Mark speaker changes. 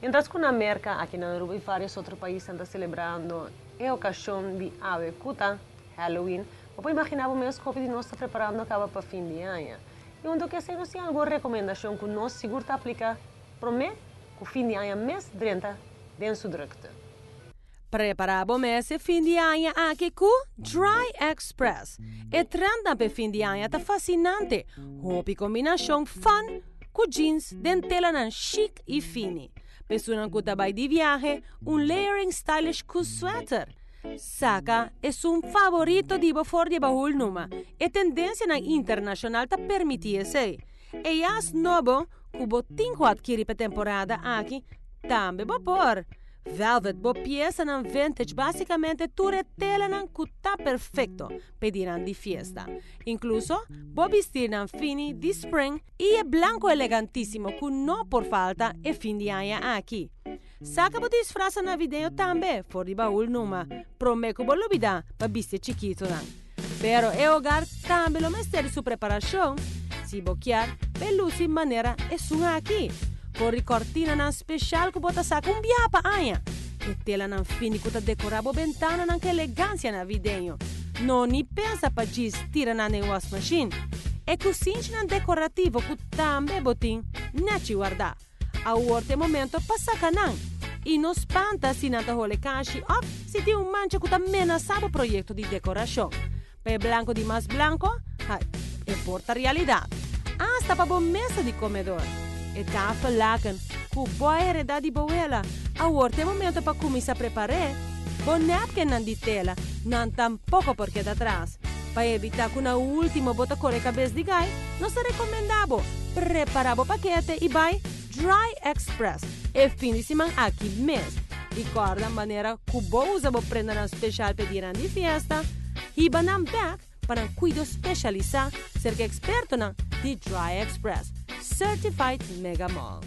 Speaker 1: Mientras cu na Merca, aki na Aruba y varios otro pais ta celebrando e ocasion di awe cu ta Halloween, bo por imagina bo mes cu nos ta preparando caba pa fin di aña. Y unda cu nos tin algun recomendacion cu nos sigur ta aplica prome cu fin di aña mes drenta den su drukte.
Speaker 2: Prepara bo mes fin di aña aki cu Dry Express. E trend pa fin di aña ta fascinante. Hopi combinacion fun cu jeans den tela chic y fini. Persona cu ta bay di viahe, un layering stylish cu sweater. Saca esun favorito di bo for di bahul numa. E tendencia na internacional ta permiti esey. E jas nobo, cu bo tin cu adkiri pa temporada aki, tambe bo por. Velvet bo pieza nan vintage, basicamente tur e tela nan cu ta perfecto pa dia di fiesta. Incluso bo bisti nan fini di spring y e blanco elegantisimo cu no por falta e fin di aña aki. Saca bo disfraz navideño tambe, for di baul numa, prome cu bo lubida pa bisti chikito nan. Pero e hogar tambe lo mester su preparacion, si bo kier, pa luci manera esun aki. Por cortina nan special cu bo ta saca un biaha pa aña. E tela nan fini cu ta decora bo bentana nan cu elegancia navideño. No ni pensa pa djis tira nan den wash machine. E cusinchi nan decorativo cu tambe bo tin nechi warda. Awor ta momento pa saca nan. Y no spanta si nan ta hole kashi of si tin un mancha cu ta menasa e proyecto di decoracion. Pa blanco di mas blanco, ha, e por ta realidad. Hasta pa bo mesa di comedor. E tafellaken, cu bo a hereda di bo wela. Awor ta momento pa cuminsa prepara. Bo napkin nan di tela, nan tampoco por keda atras. Pa evita cu na ultimo bo ta core cabes di gai, nos ta recomenda bo. Prepara bo pakete y bay Dry Express. E fin di siman aki mes. Y corda manera cu bo usa bo prenda nan special pa dia di fiesta. Hiba nan back pa un cuido specialisa, cerca experto nan di Dry Express. Certified Mega Mall.